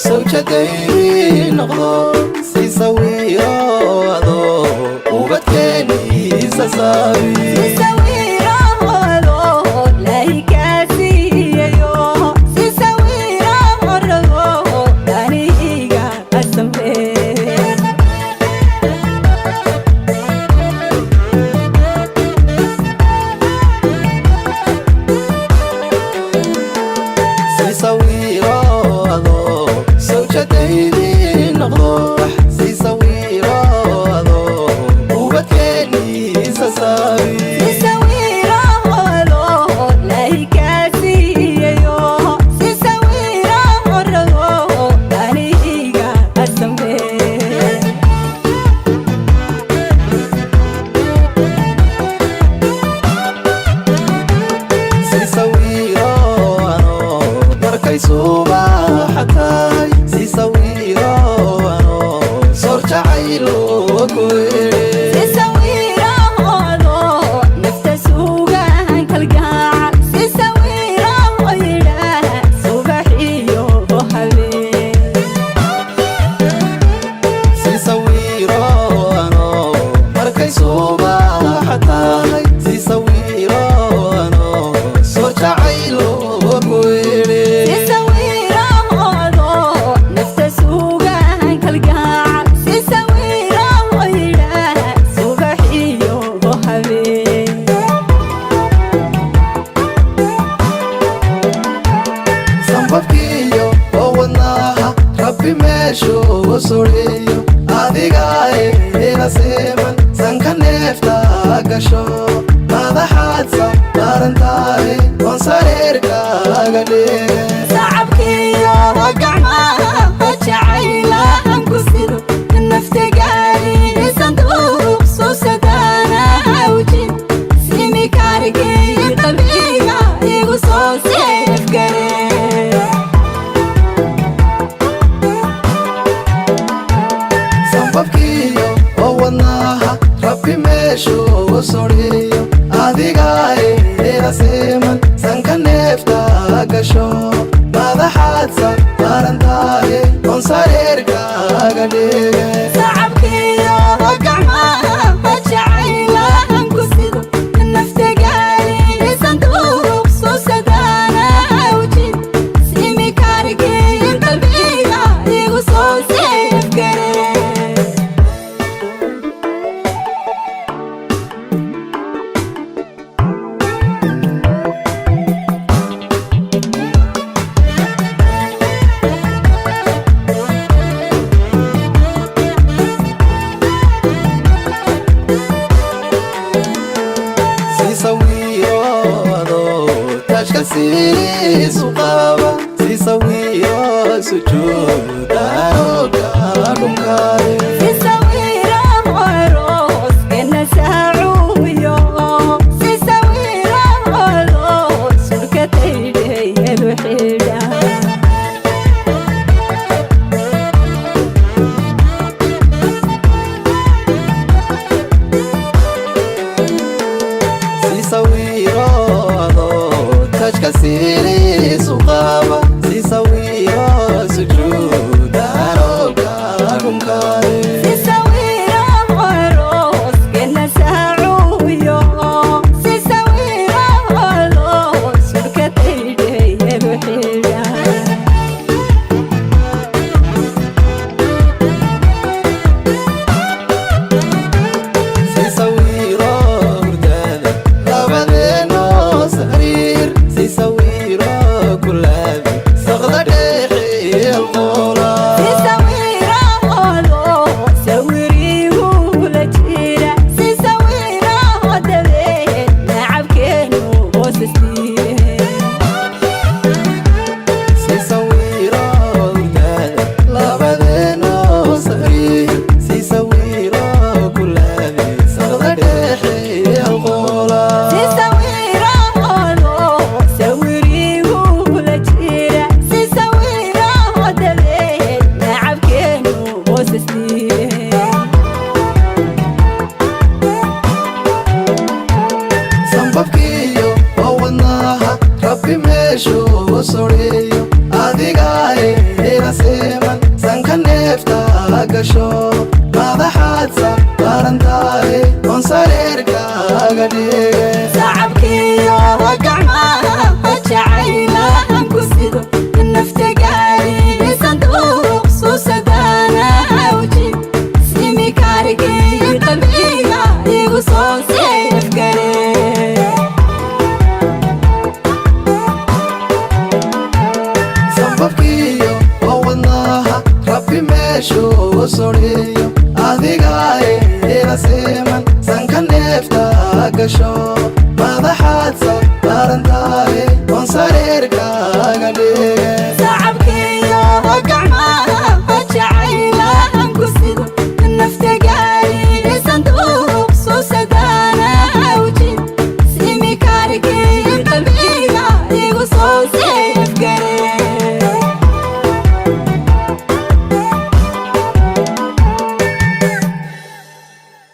Sawjadaydi noqdo, si sawiro adoo ubadkeeniisa saabi. Si sawiro adoo sawjadaydi noqdo, si sawiro adoo ubadkeeniisa saabi. Si sawiro anoo markay subaxa tahay, si sawiro anoo soor jacaylo ku idhi. Si sawiro anoo markay subaxa tahay, si sawiro anoo soor jacaylo ku idhi. Sambabkiyo oo wadnaha Rabbi meeshuu suriyo, adigae ila siman, sanka neefta gasho, madaxaadsa saarantahay oon sariirkaaga dhige. Sacabkiyo gacmaha jacaylaan ku sido, nafta gaari sanduuq suusadaana awjin, simikaarigii qalbiga igu soo seefgare. Sambabkiyo oo wadnaha Rabbi meeshuu suriyo, adigae ila siman, sanka neefta gasho, madaxaadsa saarantahay oon sariirkaaga dhige. Sacabkiyo gacmaha jacaylaan ku sido, nafta gaari sanduuq suusadaana awjin, simikaarigii qalbiga igu soo seefgare. Si sawiro adoo taajka siisu qaba, si sawiro sujuudaanoga dhunkaade. Si sawiro arooskena saacuuyo, si sawiro adoo surka taydheyadu xidha. Si sawiro adoo taajka siiriisu qaba, si sawiro sujuudaanoga dhunkaade. Si sawiro arooskena saacuuyo, si sawiro adoo surka taydheyadu xidha. Si sawiro hurdada labadeenoo sariir, si sawiro kulaabi saqda dheexi alqoola. Si sawiro adoo sawiriigula jira, si sawiro dabeed nacabkeenu hoosastiire. Si sawiro hurdada labadeenoo sariir, si sawiro kulaabi saqda dheexi alqoola. Si sawiro adoo sawiriigula jira, si sawiro dabeed nacabkeenu hoosastiire. Sambabkiyo oo wadnaha Rabbi meeshuu suriyo, adigae ila siman. Gasho madaxaad saarantahay oon sariirkaaga dhige. Sacabkiyo gacmaha jacaylahan ku sido, nafta gaari sanduuq suusadana awji simikaarigii qalbiga igu soo seefgare. Sambabkiyo oo wadnaha Rabbi meeshuu sudhiyo, adigaa ila siman. Sanka neefta gasho madaxaad saarantahay oon sariirkaaga dhige.